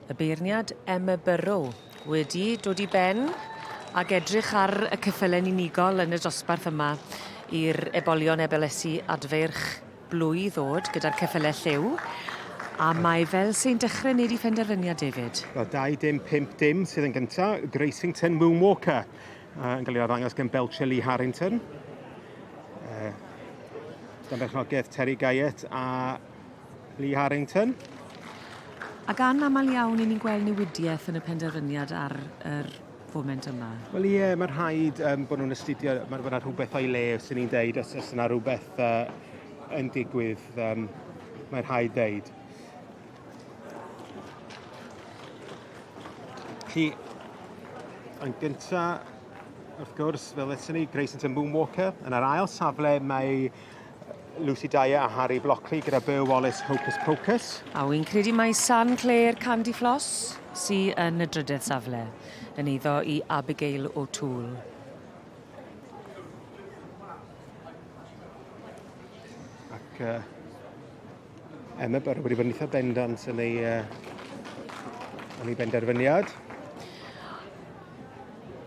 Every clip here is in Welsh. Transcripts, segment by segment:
Y beirniad Emma Burrow wedi dod i ben ag edrych ar y cyffyle'n unigol yn y dosbarth yma i'r ebolion ebelesi adfeirch blwy ddod gyda'r ceffyle lliw. A mae fel sy'n dechrau wneud i phenderfyniad, David. Wel, 2 dim 5 dim sydd yn gynta, Gracington Moonwalker, yn cael ei arddangos gan Belcher Lee Harrington. Dan berchnogaeth Terry Guyett a Lee Harrington. Ac anaml iawn i ni'n gweld newidiaeth yn y penderfyniad ar yr foment yma. Wel ie, mae rhaid um, bod nhw'n astudio, mae yna rhywbeth o'i le, os ni'n deud, os, os yna rhywbeth yn digwydd, um, mae rhaid deud. Chi, yn gyntaf, wrth gwrs, fel ddethon ni, Gracington Moonwalker. Yn yr ail safle mae Lucy Dyer a Harry Blockley gyda Burr Wallace Hocus Pocus. A wy'n credu mai San Clair Candy Floss sy yn y drydedd safle, yn eiddo i Abigail O'Toole. Ac uh, Emma Burr wedi bod yn eitha bendant yn ei, uh, yn ei benderfyniad.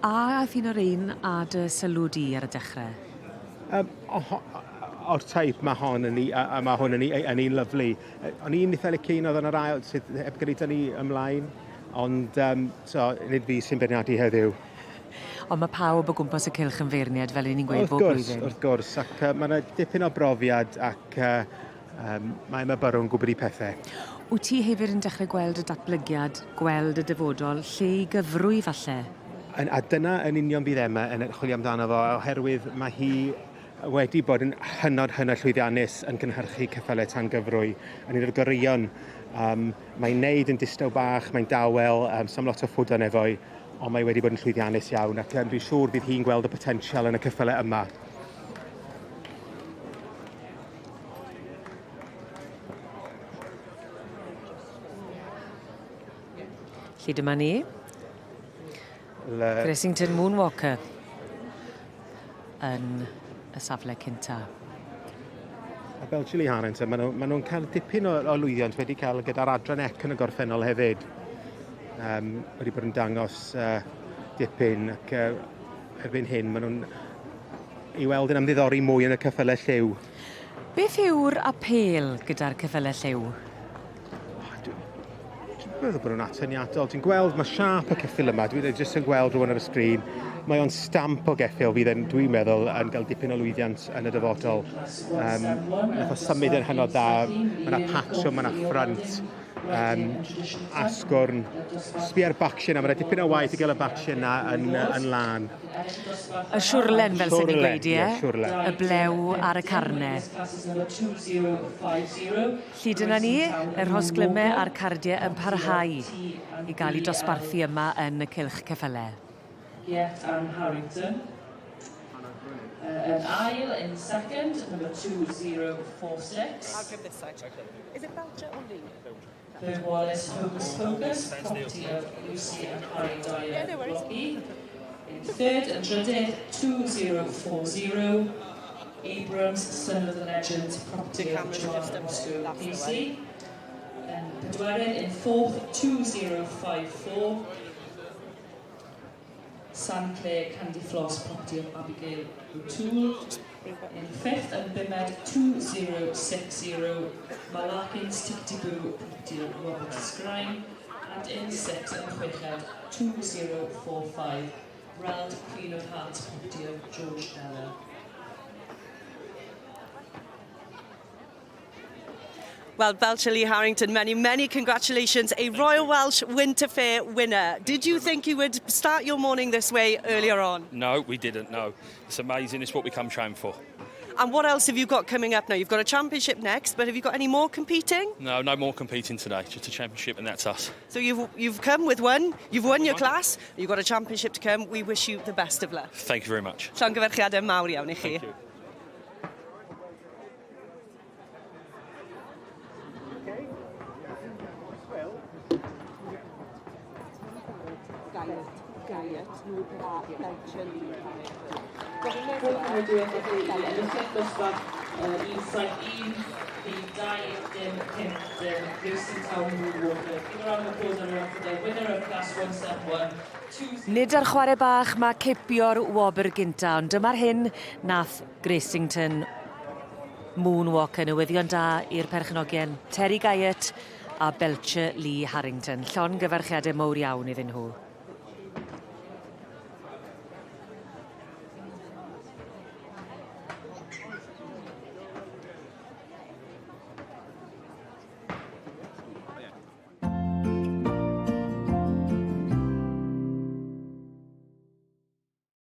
A aeth un o'r ein â dy sylw di ar y dechrau? Um, o'r teip mae hon yn, a, a mae hwn yn, yn un lyflu. O'n i'n eitha licio un oedd yn yr ail sydd heb gael ei dynnu ymlaen, ond um, so, nid fi sy'n beirniadu heddiw. Ond mae pawb o gwmpas y cylch yn feirniad, fel 'yn ni'n gweud bob blwyddyn. Wrth gwrs, wrth gwrs, ac uh, mae yna dipyn o brofiad ac uh, um, mae Emma Burrow yn gwybod ei pethau. Wyt ti hefyd yn dechrau gweld y datblygiad, gweld y dyfodol, lle i gyfrwy falle? A dyna yn union bydd Emma yn chwilio amdano fo, oherwydd mae hi wedi bod yn hynod, hynod llwyddiannus yn cynhyrchu ceffylau tan gyfrwy, yn un o'r goreuon. Um, mae'n neud yn distaw bach, mae'n dawel, um, sam lot o ffwdan efo'i, ond mae wedi bod yn llwyddiannus iawn ac um, dwi'n siŵr bydd hi'n gweld y potensial yn y ceffylau yma. Felly dyma ni. Le... Gressington Moonwalker yn y safle cynta. A fel Julie Harrington, maen nhw'n ma nhw cael dipyn o, o lwyddiant wedi cael gyda'r adran ec yn y gorffennol hefyd. Um, wedi bod yn dangos uh, dipyn ac uh, erbyn hyn maen nhw'n i weld yn ymddiddori mwy yn y ceffylau lliw. Beth yw'r apêl gyda'r ceffylau lliw? Dwi'n meddwl bod nhw'n atyniadol. Ti'n gweld, mae siâp y ceffyl yma, dwi'n jyst yn gweld rhywun ar y sgrin, mae o'n stamp o geffyl fydd yn, dwi'n meddwl, yn cael dipyn o lwyddiant yn y dyfodol. Um, nath o symud yn hynod dda, mae yna patrwm, mae yna ffrant, um, asgwrn. Sbia ar baction 'na, mae 'na dipyn o waith i gael y baction 'na yn, yn lân. Y siwrlen, fel sy'n ni'n gweud, ie? Ie, siwrlen. Y blew ar y carne. Lly dyna ni, y rhosglymau a'r cardiau yn parhau i gael eu dosbarthu yma yn y cylch ceffylau. Yet Anne Harrington. Yn ail, in second, number 2046. I'll give this side. Is it Belcher or Lee? Bert Wallace, Hocus Pocus, property of Lucy and Harry Dyer, Yeah, no worries. Rocky. In third and trydydd, 2040, Abrams, son of the legend, property The of camera's Joan just up there, Roscoe that's the PC. Yn pedwerydd, in fourth, 2054, San Clair Candy Floss, property of Abigail O'Toole. In fifth and bumed, 2060, Malarkins Tickety Boo, property of Robert Scrine. And in sixth and chweched, 2045, Rald Queen of Hearts, property of George Eller. Well, Belcher Lee Harrington, many, many congratulations. A Royal Welsh Winter Fair winner. Did you think you would start your morning this way earlier on? No, we didn't, no. It's amazing. It's what we come trained for. And what else have you got coming up now? You've got a championship next, but have you got any more competing? No, no more competing today. Just a championship and that's us. So you've, you've come with one, you've won your class, you've got a championship to come. We wish you the best of luck. Thank you very much. Llongyfarchiadau mawr iawn i chi. Thank you. Dosbarth 171, rhif 2 dim 5 dim, Lucy Town Moonwalker. Give a round of applause everyone. Africa, winner of class 171, 2 Nid ar chwarae bach mae cipio'r wobr gynta, ond dyma'r hyn nath Gracington Moonwalker, newyddion da i'r perchnogion Terry Guyett a Belcher Lee Harrington. Llongyfarchiadau mowr iawn iddyn nhw.